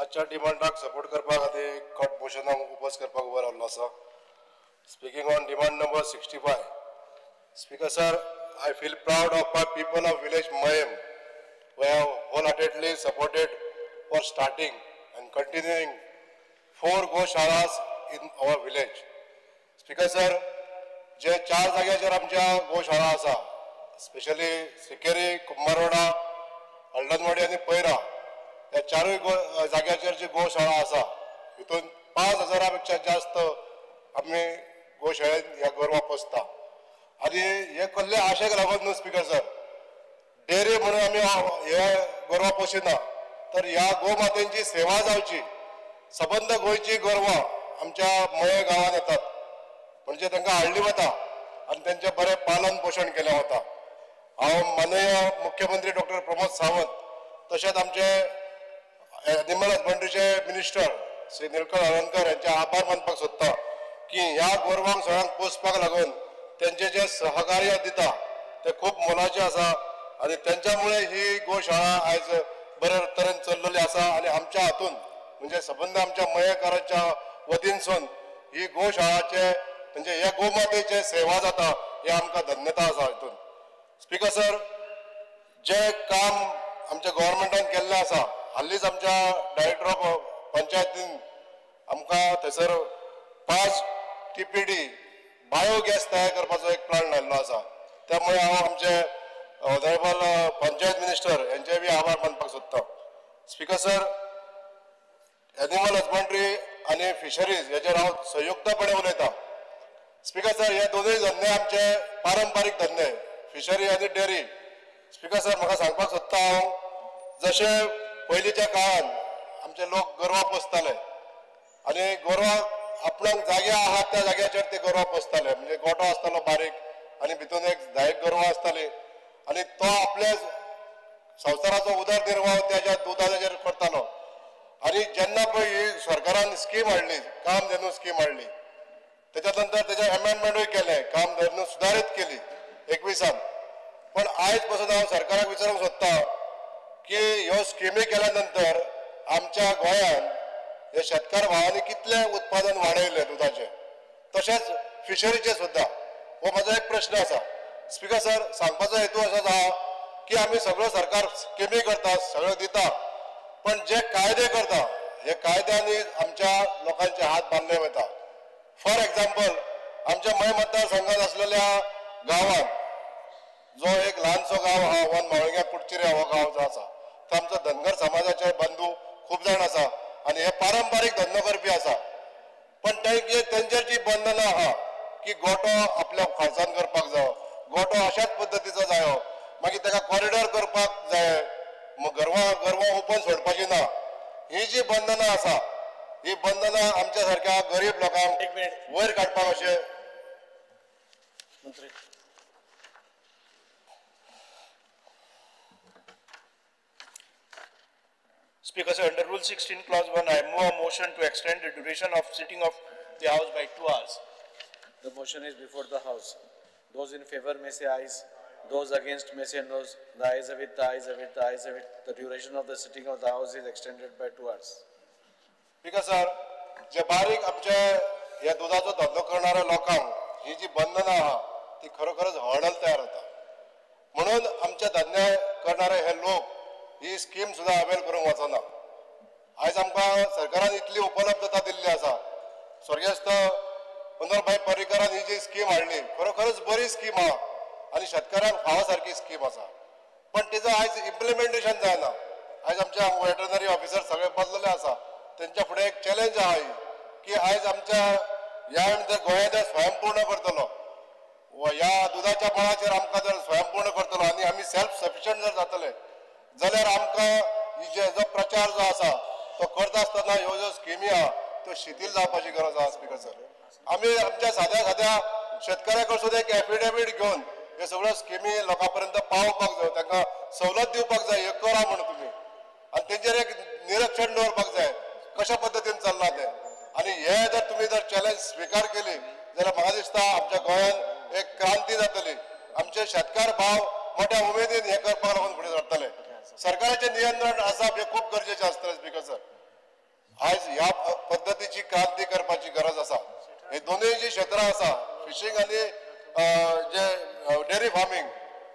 आजच्या डिमांडाक सपोर्ट करपा खातीर कट मोशनाक उपोज करपाक उबो रावल्लो आसा. Speaking on demand number 65. Speaker sir, I feel proud of my people of village Mayem who have wholeheartedly supported for starting and continuing 4 goshalas in our village. Speaker sir, जे 4 जाग्याचेर आमच्या गोशाळा आसा, specially Sikeri, Kumbharwada, हळदनवाडी आनी para, ह्या 4 जाग्याचेर जी गोशाळा आसा हितून 5,000 पेक्षा जास्त आमी गोशाळेन ह्या गोरवां पोसता. आनी हे कसले आशेक लागून न्हू स्पीकर सर, डेअरी म्हणून आमी हे गोरवां पोशिना, तर ह्या गोमातेंची सेवा जावची. सबंद गोंयची गोरवां आमच्या मये गांवांत येतात, म्हणजे तांकां हाडली वता आनी तेंचें बरें पालन पोशण केलें वता. हांव माननीय मुख्यमंत्री डॉक्टर प्रमोद सावंत तशेंच आमचे एनिमल हजबंड्रीचे मिनिस्टर श्री निलकंठ हळर्णकर यांचे आभार मानपाक सोदता की ह्या गोरवांक सगळ्यांक पोसपाक लागून तेंचे जे सहकार्य दिता ते खूब मोलाचें आसा आनी तेंच्यामुळे ही गोशाळा आयज बऱ्या तरेन चल्लेली आसा. आनी आमच्या हातून म्हणजे सबंद आमच्या मयेकारांच्या वतीनसून ही गोशाळाचे म्हणजे ह्या गोमातेचे सेवा जाता हे आमकां धन्यता आसा हितून. स्पीकर सर, जे काम आमच्या गव्हर्मेंटान केल्लें आसा, हालींच आमच्या डायरेक्टर ऑफ पंचायतीन आमकां थंयसर 5 TPD biogas तयार करपाचो एक प्लांट हाडलो आसा. त्यामुळे हांव आमचे ऑनरेबल पंचायत मिनिस्टर यांचे बी आभार मानपाक सोदता. स्पीकर सर, एनिमल हजबंड्री आनी फिशरीज हेचेर हांव संयुक्तपणे उलयतां. स्पीकर सर, हे दोनूय धंदे आमचे पारंपारीक धंदे, फिशरी आनी डेअरी. स्पीकर सर, म्हाका सांगपाक सोदता हांव, जशें पयलींच्या काळान आमचे लोक गोरवां पोसताले आनी गोरवां आपणाक जागे आहात त्या जाग्याचेर ते गोरवां पोसताले, म्हणजे गोठो आसतालो बारीक आनी भितून एक 10 गोरवां आसताली आनी तो आपल्या संवसाराचो उदरनिर्वाह त्याच्या दुदाचेर करतालो. आनी जेन्ना पळय ही सरकारान स्कीम हाडली, कामधेनू स्कीम हाडली, तेच्या नंतर तेजें एमेंडमेंटूय केलें, कामधेनू सुदारीत केली 21. पण आयज पसून हांव सरकाराक विचारूंक सोदता की ह्यो स्किमी केल्या नंतर आमच्या गोंयांत हे शेतकार भावांनी कितलें उत्पादन वाडयलें दुदाचें, तशेंच फिशरीचें सुद्दां. हो म्हाजो एक प्रश्न आसा. स्पीकर सर, सांगपाचो हेतू असो आसा की आमी सगळो सरकार स्किमी करता, सगळें दिता, पण जे कायदे करता हे कायद्यांनी आमच्या लोकांचे हात बांदले वता. फॉर एक्झाम्पल, आमच्या मय मतदारसंघात आसलेल्या गांवांत जो एक ल्हानसो गांव आहा, वन मावळग्या कुडचिरे हो गांव जो आसा, तो आमचो धनगर समाजाचे बंधू खूब जाण आसा आनी हे पारंपारीक धंदो करपी आसा. पण तेंचेर जी बंधनां आहा की गोठो आपल्या खर्चान करपाक जायो, गोठो अशाच पद्दतीचो जायो, मागीर ताका कॉरिडॉर करपाक जाय, गोरवां ओपन सोडपाची ना, ही जी बंधनां आसा ही बंधनां आमच्या सारक्या गरीब लोकांक वयर काडपाक अशें. Speaker sir, under Rule 16, Clause 1, I move a motion to extend the duration of sitting of the House by 2 hours. The motion is before the House. Those in favor may say ayes. Those against may say noes. The ayes have it, the ayes have it, the ayes have it. The duration of the sitting of the House is extended by 2 hours. Speaker sir, जे बारीक आमचे ह्या दुदाचो धंदो करणाऱ्या लोकांक ही जी बंधनां आहा ती खरोखरच हर्डल तयार जाता. म्हणून आमचे धंदे करणारे हे लोक ही स्कीम सुद्दां अवेल करूंक वचना. आयज आमकां सरकारान इतली उपलब्धता दिल्ली आसा. स्वर्गस्थ मनोहरभाई पर्रीकरान ही जी स्कीम हाडली खरोखरच बरी स्कीम आहा आनी शेतकारांक फावो सारकी स्कीम आसा, पण तिजो आयज इम्प्लिमेंटेशन जायना. आयज आमच्या वेटरनरी ऑफिसर सगळे बदलले आसा, तेंच्या फुडें एक चॅलेंज आहा ही की आयज आमच्या ह्या जर गोंयांत जर स्वयंपूर्ण करतलो, ह्या दुदाच्या मळाचेर आमकां जर स्वयंपूर्ण करतलो आनी आमी सेल्फ सफिशंट जर जातले जाल्यार आमकां ही जे जो प्रचार जो आसा तो करता आसतना ह्यो ज्यो स्किमी आहा त्यो शिथील जावपाची गरज आहा. स्पीकर सर, आमी आमच्या साद्या साद्या शेतकऱ्या कडसून एक एफिडेवीट घेवन हे सगळ्यो स्किमी लोकां पर्यंत पावोवपाक जाय, तांकां सवलत दिवपाक जाय, हे करा म्हणून तुमी, आनी तेंचेर एक निरीक्षण दवरपाक जाय कशा पद्दतीन चल्लां तें. आनी हे जर तुमी जर चॅलेंज स्विकार केली जाल्यार म्हाका दिसता आमच्या गोंयांत एक क्रांती जातली. आमचे शेतकार भाव मोठ्या उमेदीन हे करपाक लागून फुडें सरतले. सरकाराचें नियंत्रण आसप हें खूब गरजेचें आसतलें स्पीकर सर. आयज ह्या पद्दतीची क्रांती करपाची गरज आसा. हे दोनूय जी क्षेत्रां आसा, फिशींग आनी जे डेअरी फार्मींग,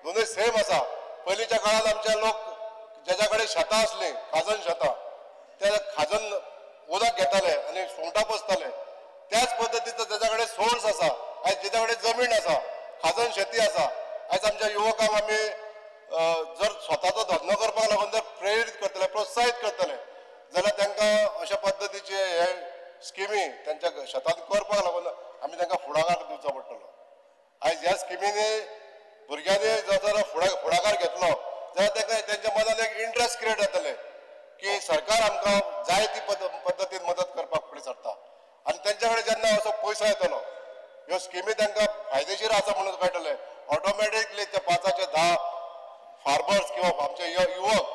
दोनूय सेम आसा. पयलींच्या काळांत आमचे लोक जेच्या कडेन शेतां आसलीं, खाजन शेतां, ते खाजन उदक घेताले आनी सुंगटां पोसताले. त्याच पद्दतीचो जेच्या कडेन सोर्स आसा, आयज जेच्या कडेन जमीन आसा, खाजन शेती आसा, आयज आमच्या युवकांक आमी जर स्वताचो धंदो करपाक लागून जर प्रेरीत करतले, प्रोत्साहीत करतले जाल्यार तांकां अशा पद्दतीचे हे स्किमी तांच्या शेतांत करपाक लागून आमी तांकां फुडाकार दिवचो पडटलो. आयज ह्या स्किमींनी भुरग्यांनी जर फुडाकार घेतलो जाल्यार तांकां तेंच्या मनान एक इंट्रस्ट क्रिएट जातलें की सरकार आमकां जाय ती पद्दतीन मदत करपाक फुडें सरता. आनी तेंच्या कडेन जेन्ना असो पयसो येतलो, ह्यो स्किमी तांकां फायदेशीर आसा म्हणून कळटलें, ऑटोमॅटिकली ते 5 ते 10 फार्मर्स किंवा आमचे युवक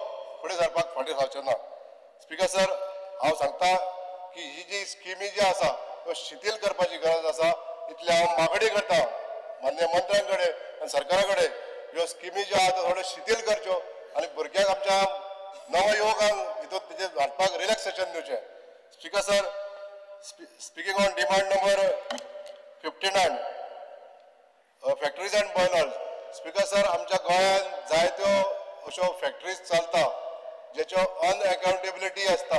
फुडें सरपाक फाटीं रावचे ना. स्पीकर सर, हांव सांगता की ही जी स्किमी जी आसा त्यो शिथील करपाची गरज आसा. इतले हांव मागणी करता मान्य मंत्र्यां कडेन आनी सरकारा कडेन, ह्यो स्किमी ज्यो आहा त्यो थोड्यो शिथील करच्यो आनी भुरग्यांक, आमच्या नव युवकांक हितून तेजेर हाडपाक रिलॅक्सेशन दिवचें. Speaker sir, speaking on demand number 59, factories and boilers. Speaker sir, आमच्या गोंयांत जायत्यो अश्यो फॅक्टरीज चलता ज्याच्यो अनएकाउंटेबिलिटी आसता.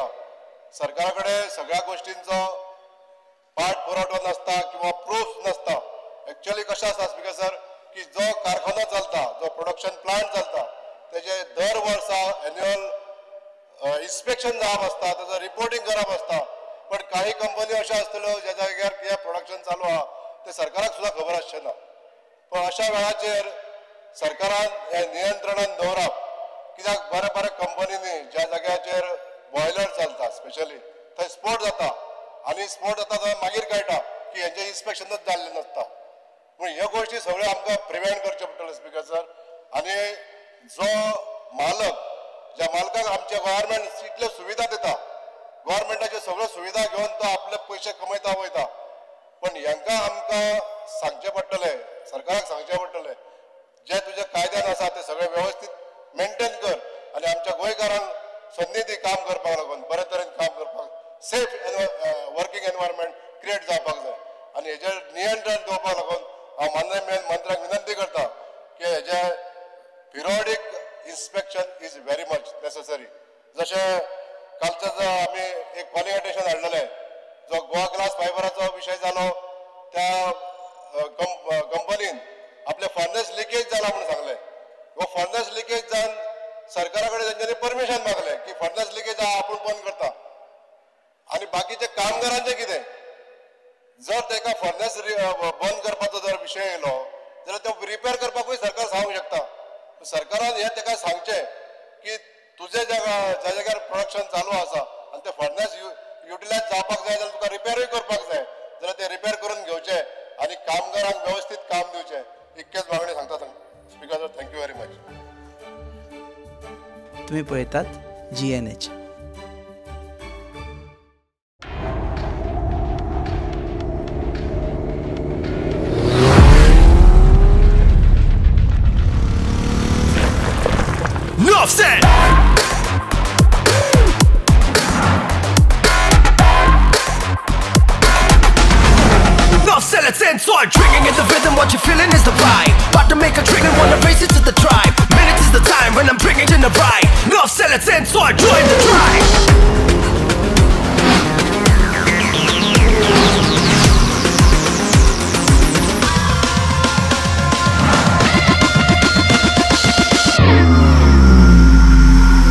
सरकारा कडेन सगळ्या गोश्टींचो पाठ पुरवठो नासता किंवा प्रूफ नासता. एक्चुअली कशें आसा स्पीकर सर, की जो कारखानो चलता, जो प्रोडक्शन प्लांट चलता, तेजे दर वर्सा एन्युअल इन्स्पेक्शन जावप आसता, तेजो रिपोर्टींग करप आसता. पण काही कंपनी अश्यो आसतल्यो ज्या जाग्यार कितें प्रोडक्शन चालू आहा तें सरकाराक सुद्दां खबर आसचें ना. पण अशा वेळाचेर सरकारान हें नियंत्रणान दवरप, कित्याक बऱ्या बऱ्या कंपनींनी ज्या जाग्याचेर बॉयलर चलता स्पेशली थंय स्फोट जाता आनी स्फोट जाता थंय मागीर कळटा की हेंचें इन्स्पेक्शनूच जाल्लें नासता. पूण ह्यो गोश्टी सगळ्यो आमकां प्रिवेंट करच्यो पडटल्यो स्पीकर सर. आनी जो मालक, ज्या मालकाक आमच्या गव्हर्मेंट इतल्यो सुविधा दिता, गव्हर्मेंटाच्यो सगळ्यो सुविधा घेवन तो आपले पयशे कमयता वयता, पण हेंकां आमकां सांगचें पडटलें, सरकाराक सांगचें पडटलें, जे तुज्या कायद्यान आसा ते सगळें वेवस्थीत मेंटेन कर आनी आमच्या गोंयकारांक संदी दी काम करपाक लागून, बरे तरेन काम करपाक, सेफ वर्किंग एनवायरमेंट क्रिएट जावपाक जाय. आनी हेजेर नियंत्रण दवरपाक लागून हांव माननीय मंत्र्यांक विनंती करता की हेजे periodic inspection is very much necessary. जशें कालचो जो आमी एक कॉलिंग अटेन्शन हाडलेलें, जो गोवा ग्लास फायबराचो विशय जालो, त्या कंपनीन आपले फर्नस लिकेज जाला म्हणून सांगलें. हो फर्नस लिकेज जावन सरकारा कडेन तेंच्यांनी परमिशन मागलें की फर्नस लिकेज आहा आपूण बंद करता. आनी बाकीचे कामगारांचें कितें, जर ताका फर्नस बंद करपाचो जर विशय येयलो जाल्यार तो रिपेर करपाकूय सरकार सांगूंक शकता. सरकारान हें ताका सांगचें की तुजें ज्या जाग्यार प्रोडक्शन चालू आसा आनी तें फर्नस युटिलायज जावपाक जाय जाल्यार तुका रिपेरूय करपाक जाय, जाल्यार तें रिपेर करून घेवचें आनी कामगारांक वेवस्थीत काम दिवचें. इतकेच मागणी सांगता speaker sir. Thank you very much. तुम्ही पळयतात GNH. Enough said. Enough said, let's end. Start drinking in the rhythm, what you're feeling is the vibe. About to make a trigger, wanna race it to the tribe. Minutes is the time when I'm bringing in the ride. Enough said, let's end. Start join the tribe.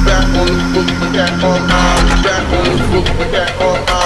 Back on the book, back on, back on the book, back on.